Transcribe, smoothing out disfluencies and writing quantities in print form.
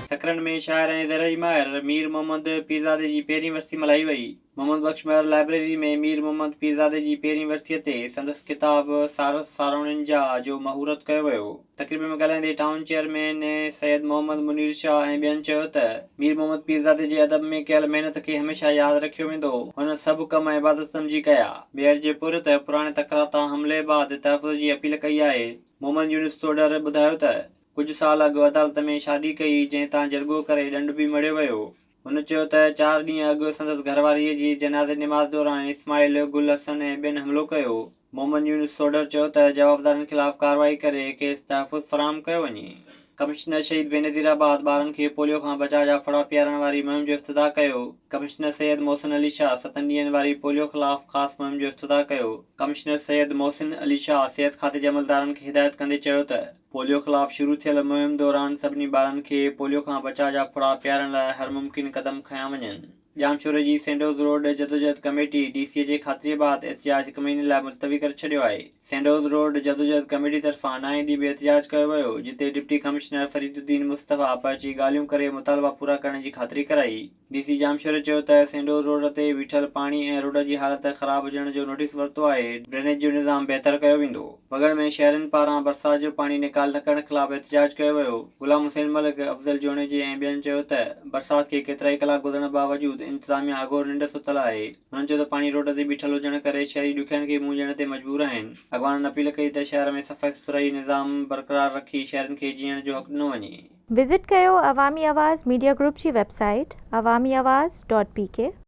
سڪرنڊ ۾ شاعر ۽ زرعي ماهر مير محمد پيرزادي جي پهرين ورسي ملهائي وئي. محمد بخش مهر لائبريري ۾ مير محمد پيرزادي جي پهرين ورسيء تي سندس ڪتاب سارس ساروڻين جا جو مهورت ڪيو ويو. تقريب ۾ ڳالهائيندي ٽائون چيئرمين سيد محمد منير شاهه ۽ ٻين چيو ته مير محمد پيرزادي جي ادب ۾ ڪيل محنت کي هميشه ياد رکيو ويندو. هن سڀ ڪم عبادت سمجهي ڪيا. ميهڙ جي پورهيت پراڻي تڪرار تان حملي بعد تحفظ جي اپيل ڪئي آهي. محمد يونس سوڍر ٻڌايو ته ڪجهه سال اڳ عدالت ۾ شادي ڪئي جنهن تان جرڳو ڪري ڏنڊ به مڙهيو ويو. هن چيو ته چار ڏينهن اڳ سندس گهرواريء جي جنازي نماز دوران اسماعيل، گل حسن ۽ ٻين حملو ڪيو. محمد يونس سوڍر چيو ته جوابدارن خلاف ڪارروائي ڪري کيس تحفظ فراهم ڪيو وڃي. ڪمشنر شهيد بينظير آباد ٻارن کي پوليو کان بچاء جا ڦڙا پيارڻ واري مهم جو افتتاح ڪيو. ڪمشنر سيد محسن علي شاهه ستن ڏينهن واري پوليو خلاف خاص مهم جو افتتاح ڪيو. ڪمشنر سيد محسن علي شاهه صحت کاتي جي عملدارن کي هدايت ڪندي چيو ته. پوليو خلاف شروع ٿيل مهم دوران سڀني ٻارن کي پوليو کان بچاء جا ڦڙا پيارڻ لاء هر ممڪن قدم کنيا وڃن. ڄامشوري جي سينڊوز روڊ جدوجهد ڪميٽي ڊي سي جي خاطري بعد احتجاج هڪ مهيني لاء ملتوي ڪري ڇڏيو آهي. سينڊوز روڊ جدوجهد ڪميٽي طرفان نائين ڏينهن به احتجاج ڪيو ويو، جتي ڊپٽي ڪمشنر فريد الدين مصطفيٰ پهچي ڳالهيون ڪري مطالبا پورا ڪرڻ جي خاطري ڪرائي. ڊي سي ڄامشوري چيو ته سينڊوز روڊ تي بيٺل پاڻي ۽ روڊ جي حالت خراب هجڻ جو نوٽيس ورتو آهي، ڊرينيج جو نظام بهتر ڪيو ويندو. وڳڻ ۾ شهرين پاران برسات جو پاڻي نيڪال نه ڪرڻ خلاف احتجاج ڪيو ويو، غلام حسين ملڪ، افضل جوڻيجي ۽ ٻين چيو ته برسات کي ڪيترائي ڪلاڪ گذرڻ باوجود انتظاميا اگهور ننڊ ستل آهي، هنن چيو ته پاڻي روڊ تي بيٺل هجڻ ڪري شهري ڏکيائين کي منهن ڏيڻ تي مجبور آهن، اڳواڻن اپيل ڪئي ته شهر ۾ صفائي سٿرائي نظام برقرار رکي شهرين کي جيئڻ جو حق ڏنو وڃي. وزٽ ڪيو عوامي آواز ميڊيا گروپ جي website Awami Awaz dot P K.